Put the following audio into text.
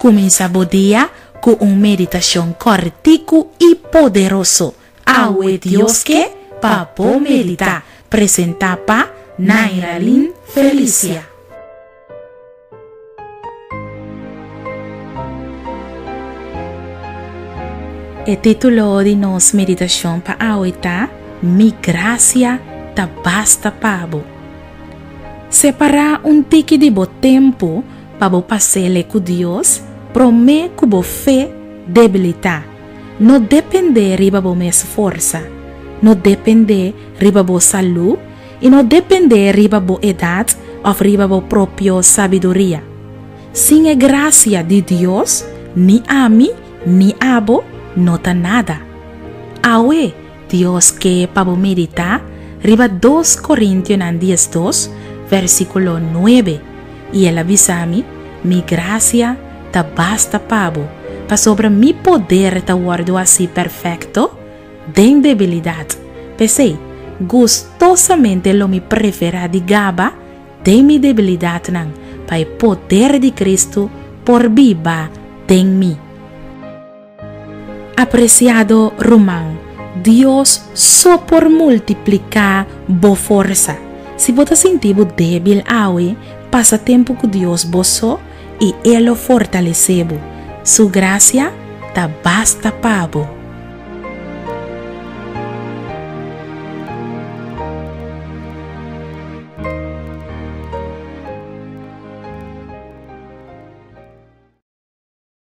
Kuminsá bo dia ku un meditashon kòrtiku i poderoso. Awe Dios ke pa bo meditá. Presentá pa Nairalyn Felicia. E título di nos meditashon pa awe ta Mi grasia ta basta pa bo. Separá un tiki di bo tempu pa bo pas'ele ku Dios promé ku bo fe debilitá. No dependé riba bo mes forsa, no dependé riba bo salú i no dependé riba bo edat òf riba bo propio sabiduria. Sin e grasia di Dios, ni ami ni abo no ta nada. Awe, Dios ke pa bo meditá riba dos Korintionan diesdos, versíkulo nuebe, i el a bisa mi, Mi grasia ta basta pa bo, pasobra mi poder ta wòrdu hasí perfekto den debilidat. P'esei, gustosamente lo mi preferá di gaba den mi debilidatnan, pa e poder di Kristu por biba den mi. Apresiado ruman, Dios so por multipliká bo forsa. Si bo ta sinti bo débil awe, pasa tempu ku Dios bo so i E lo fortalesé bo. Su grasia ta basta pa bo.